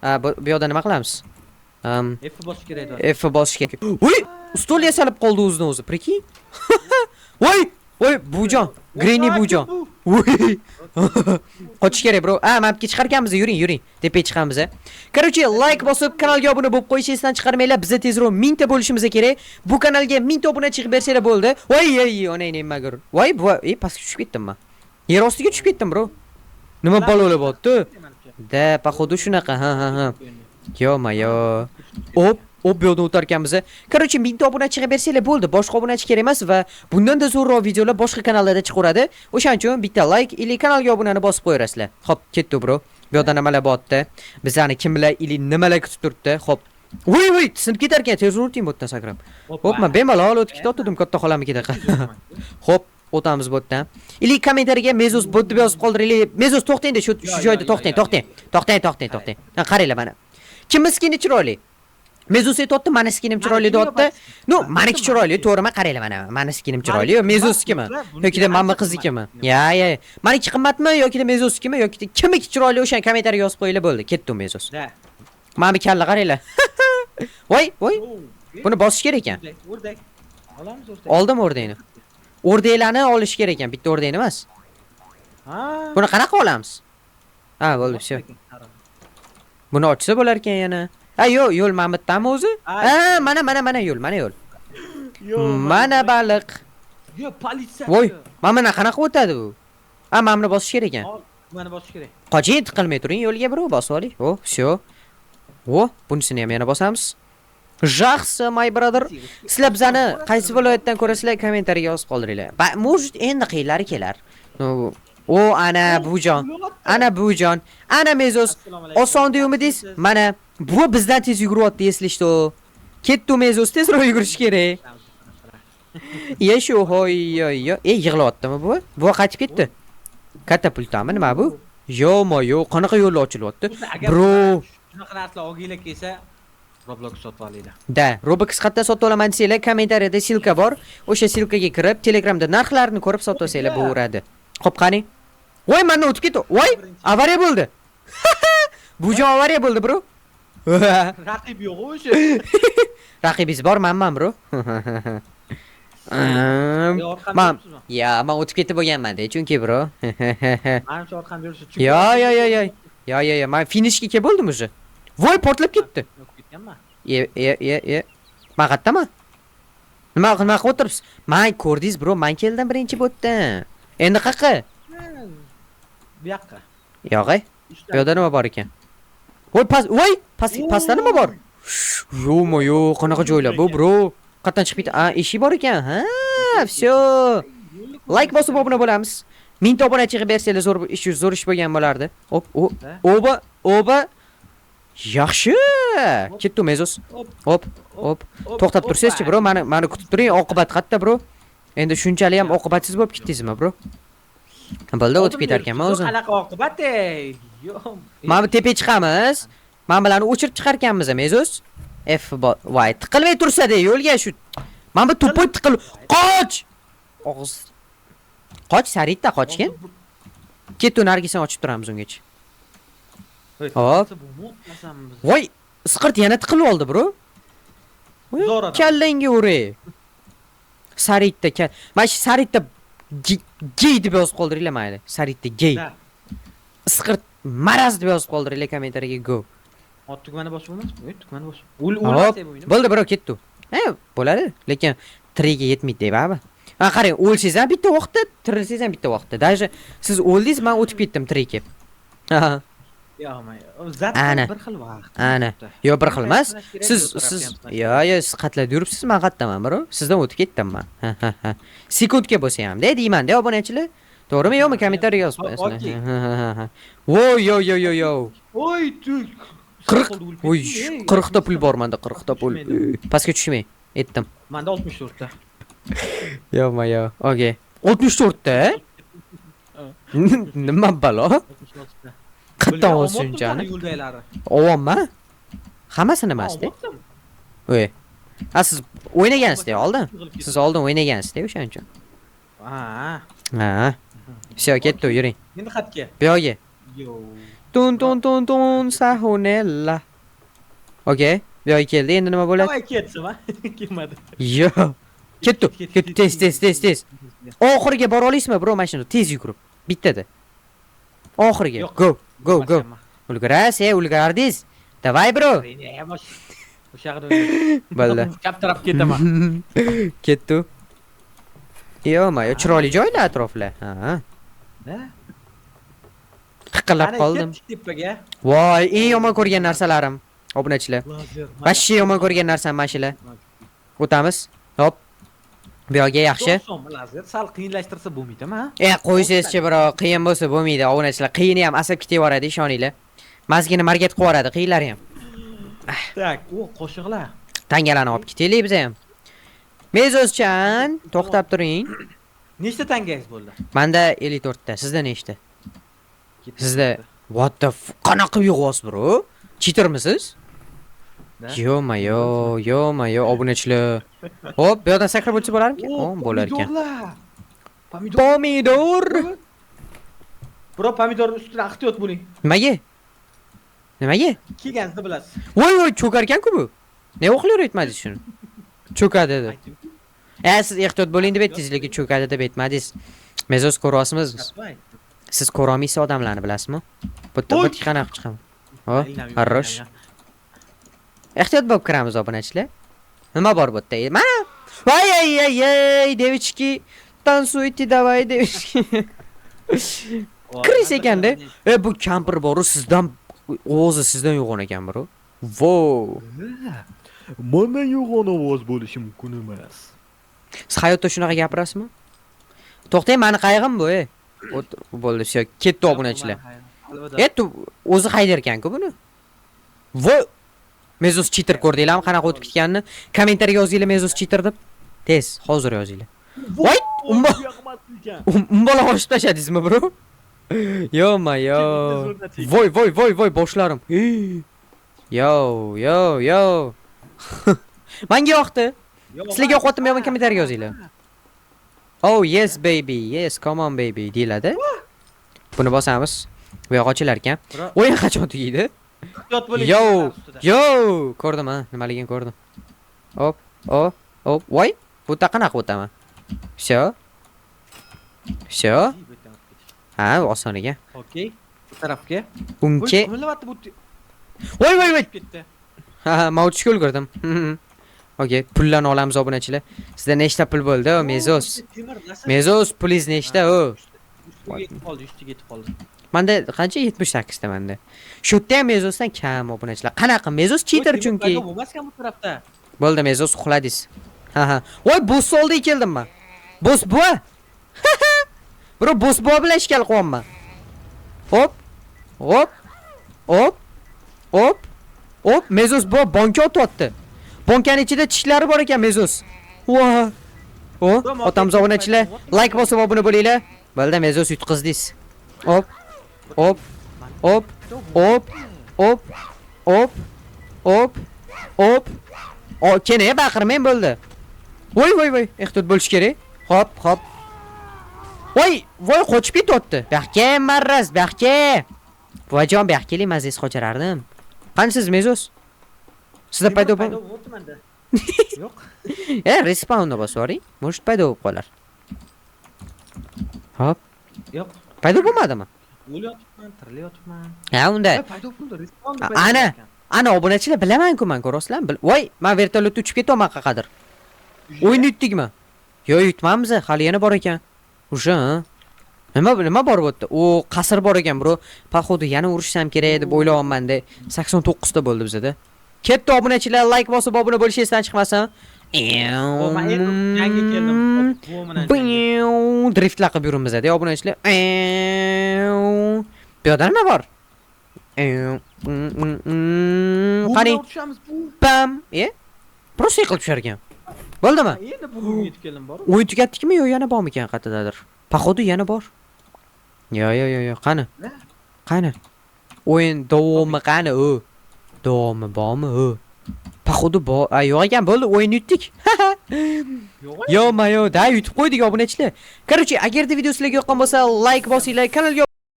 Bu yoqda nima qilamiz? F bosish kerak edi. F bosish kerak. Voy, stol yasalib qoldi o'zidan o'zi, прикинь. Voy, voy, bujon. Granny bujon. Voy. Qochish kerak, bro. A, mana bu yerga chiqarkanmiz, yuring, yuring. Tepaga chiqamiz. Короче, like bosib, kanalga obuna bo'lib qo'yish esdan chiqarmanglar. Biza tezroq 1000 ta bo'lishimiz kerak. Bu kanalga 1000 ta obuna chiqib bersanglar bo'ldi. Voy, ey, onang nimagur. Voy, bu, ey, pastga tushib ketdim men. Yer ostiga tushib ketdim, bro. Nima balolar bo'pti? Да, походу shunaqa. Ha. Ё-моё. Op, op, bu yoqdan o'tar ekanmiz. Короче, 1000 ta obuna chiqib bersanglar bo'ldi. Boshqa obunachi kerak emas va bundan-da zo'rroq videolar boshqa kanallarda chiqaveradi. O'shaning uchun bitta like или kanalga obunani bosib qo'yarasizlar. Xo'p, ketdi, bro. Bu yoqda nimalar bo'lyapti? Bizani kimlar или nimalar kutib turibdi? Xo'p. Voy, voy, sinib ketar ekan. Tez o'ting bu yerdan sakrab. Xo'p, men bemalol o'tib ketdim katta xolamnikida. Xo'p, o'tamiz bu yerdan. Или kommentariyaga "Mezus bot" deb yozib qoldiringlar. Mezus, to'xtang-da, shu Yo, joyda yo, to'xtang, yo, to'xtang. To'xtang, to'xtang, to'xtang. Ha, qaranglar mana. Kimni skini chiroyli? Mezus aytyapti, mani skinim chiroyli deyapti. Ну, maniki chiroyli, to'g'rimi? Qaranglar mana, mani skinim chiroyli, yo Mezusnikimi? Yokida mana qiznikimi? Ya, ya. Maniki qimmatmi yokida Mezusnikimi yoki kimniki chiroyli, o'shani kommentariyaga yozib qo'yinglar bo'ldi. Ketdi Mezus. Да. Mana bu kalla qaranglar. Voy, voy. Buni bosish kerak ekan. O'rdak, o'rdak. Olamiz o'rdak. Oldim o'rdakni. O'rdaklarni olish kerak ekan, bitta o'rdakni emas. Ha. Buni qanaqa olamiz? Ha, bo'ldi, всё. Buni ochsa bo'lar ekan yana. Ha, yo'q, yo'l mana bu yerdami o'zi? Ha, mana, mana, mana yo'l, mana yo'l. Mana baliq. Yo, politsiya. Voy, mana buni qanaqa o'tadi bu? Ha, mana buni bosish kerak ekan. Nimani bosish kerak? Qoching, tiqilmay turing yo'lga, birov bosib oling. O, всё. O, bunisini ham yana bosamiz. Жақсы, my brother. Sizlar bizani qaysi viloyatdan ko'rasizlar, kommentariyaga yozib qoldiringlar. Ba, может, endi qiyinlari kelar. Ну, o, ana bujon. Ana bujon. Ana Mezos. Oson deyumidingiz? Mana bu bizdan tez yuguryapti, если что. Ketdi Mezos, tezroq yugurish kerak. Yashu hoy yoy yo. Ey, yig'layaptimi bu? Bu qaytib ketdi. Katapultami, nima bu? Ё-моё, qanaqa yo'l ochilyapti? Bro. Shunaqa narsalar olginglar kelsa, Roblox sotib olinglar. Да, Robux qayerdan sotib olaman desanglar, kommentariyada ссылка bor. O'sha ссылка ga kirib, Telegramda narxlarni ko'rib sotib olsanglar bo'laveradi. Xo'p, qani? Voy, mana o'tib ketdi. Voy, avariya bo'ldi. Bu joy avariya bo'ldi, bro. Raqib yo'q o'sha. Raqibingiz bor, manman, bro. Orqamda Man, yuribsizmi? ya, man o'tib ketib bo'lganman-da, chunki bro. Manimcha orqamda yuribsiz. Yo, yo, yo, yo. Yo, yo, yo, man finishga kelib bo'ldim уже. Voy, portlab ketdi. O'tib ketganman. E, e, e, e. Man qayerdaman? Nima qilib o'tiribsiz? Man ko'rdingiz, bro, man keldim birinchi bu yerdan. Endi qayerqa? Bu yoqqa. Yo'q, ey. Bu yoqda nima bor ekan? Voy, past, voy, past, pastda nima bor? Ё-моё, qanaqa joylar bu, bro? Qayerdan chiqib ketdi? A, eshik bor ekan. Ha, всё. Like bosib obuna bo'lamiz. 1000 ta obunachi qilib bersanglar zo'r ish, zo'r ish bo'lgan bo'lardi. Op, o, oba, oba. Yaxshi. Ketdi Mezos. Hop, hop. To'xtab tursangizchi, bro, mani kutib turing. Oqibat qayerda, bro? Endi shunchalik ham oqibatsiz bo'lib ketdingizmi, bro? Bo'ldi, o'tib ketar ekanman o'zim. Qanaqa oqibat, ey? Yo'q. Mana bu tepaga chiqamiz. Mana bularni o'chirib chiqar ekanmiz, Mezos. F voy, tiqilmay tursa-da yo'lga shu. Mana bu тупой tiqil. Qoch! Og'iz. Qoch, Sarita, qochgin. Ketdi, narigisini ochib turamiz ungacha. Hop. Voy, isqirt yana tiqilib oldi, bro. Voy, Zo'r odam. kallangga uray. Sarita, mana shu Sarita gey deb yozib qoldiringlar mayli. Sarita gey. Да. Isqirt maraz deb yozib qoldiringlar kommentariyaga, go. Hop, tugmani bosib bo'lmasmi? Yo'q, tugmani bosib. Ul Hop, o'lmasa bu o'yin. bo'ldi, bro, ketdi. Ha, bo'ladi, lekin tirigiga yetmaydi baribir. Ha, qarang, o'lsangiz ham bitta vaqtda, tirilsangiz ham bitta vaqtda. Даже siz o'ldingiz, men o'tib ketdim tirikib. Ha. Зато Ana. bir xil vaqt. Ana. Yo, bir xil emas. Siz yo, yo, siz qatlarda yuribsiz, men qayerdaman, bro? Sizdan o'tib ketdim men. Ha, ha, ha. Sekundga bo'lsa ham-da, deyman-da obunachilar. To'g'rimi, yo'qmi? Kommentariy yozib qo'yasizlar. Okey. Ha, ha, ha, ha. Voy, yo, yo, yo, yo. Oy, tuk. 40, voy, 40 ta pul bor menda, 40 ta pul. Pastga tushmang. Aytdim. Menda 64 ta. Yo'qma, yo'q. Okey. 64 ta? Nima balo? 66 ta. Qayerdan olsiz shunchani? Yo'ldagilari. Ovonma? Hammasini emas-da. Voy. Ha, siz o'ynagansizda oldin. Siz oldin o'ynagansizda o'shaning uchun. Ha. Ha. Всё, ketdi, yuring. Endi xatga. Bu yoqga. Yo. Tun tun tun tun sahunella. Okey, bu yoqqa keldi. Endi nima bo'ladi? Давай ketsin, ha? Kelmadi. Yo. Ketdi. Ketdi. Tez, tez, tez, tez. Oxiriga bora olasizmi, bro, mashina? Tez yugurib. Bittada. Oxiriga. Yo'q. Go, go, go. Ulgurasiz, ey, ulgurdingiz. Давай, bro. O'sha yoqda o'ynayman. Bo'ldi. Chap tarafga ketaman. Ketdi. Yo'ma, chiroyli joylar atroflar. Ha. Da? Qiqillab Ana, qoldim. ketdik tepaga. Voy, eng yomon ko'rgan narsalarim. Obunachilar. Lazer. Вообще yomon ko'rgan narsam mana shular. O'tamiz. Hop. Bu yoqga yaxshi. So'm lazer sal qiyinlashtirsa bo'lmaydimi, ha? E, qo'ysangizchi, bro, qiyin bo'lsa bo'lmaydi. Obunachilar, qiyini ham asab ketaveradi, ishoninglar. Mazgini market qilib yuboradi, qiyinlari ham. Так, u qo'shiqlar. Tangalarni olib ketaylik biz ham. Mezozchan, to'xtab turing. Nechta tangangiz bo'ldi? Menda 54 ta, sizda nechta? Sizda what the qanaqa qilib yig'yapsiz, bro? Cheatermisiz? Da? Yo-mayo, yo-mayo, obunachilar. Hop, bu yoqdan sakrab o'tsa bo'larmikan? O, O, bo'lar ekan. Pomidorlar. Pomidor. Pomidor. Bro, pomidorni ustida ehtiyot bo'ling. Nimaga? Nimaga? Kelganingizda bilasiz. Voy voy, cho'kar ekan-ku bu. Ne o'qlar aytmadingiz shuni? Cho'kadi deb. Aytdim. E, siz ehtiyot bo'ling deb aytdingiz, lekin cho'kadi deb aytmadingiz. Mezoz ko'ryapsizmi? Gapmang. Siz ko'rolmaysiz odamlarni, bilasizmi? Bu yerda Voy! bu yerga qanaqa chiqaman? Hop, Aylanib хорош. yurgan. Ehtiyot bo'lib kiramiz, obunachilar. Nima bor bu yerda? Mana. Voy ay ay ay, девочки, танцуйте давай, девочки. Voy, Kris mana ekanda. bir E, bu kampir boru sizdan ovozi sizdan yo'g'on ekan, bro. Vo. Mandan yo'g'on ovoz bo'lishi mumkin emas. Siz hayotda shunaqa gapirasizmi? To'xtang, mani qayg'im bu, ey. Bo'ldi, всё, ketdi obunachilar. Albatta. E, o'zi haydar ekan-ku buni. Voy! Mezus cheater ko'rdinglarmi qanaqa o'tib ketganini? Kommentariyga yozinglar Mezus cheater deb. Tez, hozir yozinglar. Voy! Umbo umbola oshib tashladingizmi, bro? Yo-ma-yo. Voy, voy, voy, voy, boshlarim. Yo, yo, yo. Menga yoqdi. Sizlarga yoqyaptimi, yo'qmi, kommentariyga yozinglar. Oh, yes baby, yes, come on baby deyiladi. Buni bosamiz. Bu yoq ochilar ekan. Bro, O'yin qachon tugaydi? ehtiyot bo'ling. Yo, ustida. yo, ko'rdim ha, nimaligini ko'rdim. Hop, hop, hop, voy, bu yerda qanaqa o'taman? Всё. Всё. Bu yerdan o'tib ketish. Ha, oson ekan. Okey. Bu tarafga. Voy, Unga qimirlayapti bu. Voy, voy, voy. Ketdi. Ha, ha, men o'tishga ulgurdim. Okey, pullarni olamiz, obunachilar. Sizda nechta pul bo'ldi, o, Mezos? Temir narsa. Mezos, pulingiz nechta, o? Ustiga yetib qoldi, ustiga yetib qoldi. Menda qancha? 78 ta menda. Shu yerda ham Mezosdan kam, obunachilar. Qanaqa Mezos cheater Voy, temir chunki. paydo bo'lmas ekan bu tarafda. Bo'ldi, Mezos, uxladingiz. Ha ha. Voy, boss oldiga keldim men. Boss buva. Bro, boss buva bilan ishkal qilyapman. Hop. Hop. Hop. Hop. Hop, Mezos buva bonka otyapti. Bonkani ichida tishlari bor ekan Mezos. Va. O, otamiz, obunachilar, like bosib obuna bo'linglar. Bo'ldi, Mezos, yutqizdingiz. Hop. Hop. Hop. Hop. Hop. Hop. Hop. Hop. O, kene baqirmang, bo'ldi. Voy voy voy, ehtiyot bo'lish kerak. Hop, hop. Voy, voy, qochib ketyapti. Bu yoqqa marraz, bu yoqqa. Buvajon, bu yoqqa keling, mazangiz qochirardim. Qanisiz, Mezos? Sizda paydo Paydo bo'l. bo'lmabdi menda. Yo'q. E, respawnni bosib yuboring. Может, paydo bo'lib qolar. Hop. Yo'q. Paydo bo'lmadimi? O'layotibman, tirilayotibman. Ha, unda. Voy, paydo bo'ldi, respawn A- paydo ana. bo'lgan. Ana, obunachilar, bilaman-ku men, ko'rasizlarmi? Voy, men vertolyotda uchib ketyapman qayerqadir. O'yinni yutdikmi? Yo'q, yutmamiz, hali yana bor ekan. Уже, ha? Nima bor bu yerda? O, qasr bor ekan, bro. Походу yana urushsam kerak deb o'ylayapman-da. 89 ta bo'ldi bizada. Ketdi, obunachilar, like bosib obuna bo'lish esdan chiqmasin. O, men endi yangi keldim. Bu bilan jangga. Driftlar qilib yuribmiz, obunachilar. Bu yerda nima bor? Bu Qarang. bilan urushamiz, bu. Pam. E? Просто yiqilib tushar ekan. Bo'ldimi? Endi bugun yetib keldim bor. O'yin tugatdikmi yo yana bormikan qayerdadir? Походу yana bor. Yo yo yo yo, qani? Ne? Qani? O'yin davomi qani u? Davomi bormi u? Походу bor. A, yo'q ekan, bo'ldi, o'yinni yutdik. Yo'q. Yo, mayo, da yutib qo'ydik, obunachilar. Короче, agarda video sizlarga yoqqan bo'lsa, like bosinglar, kanalga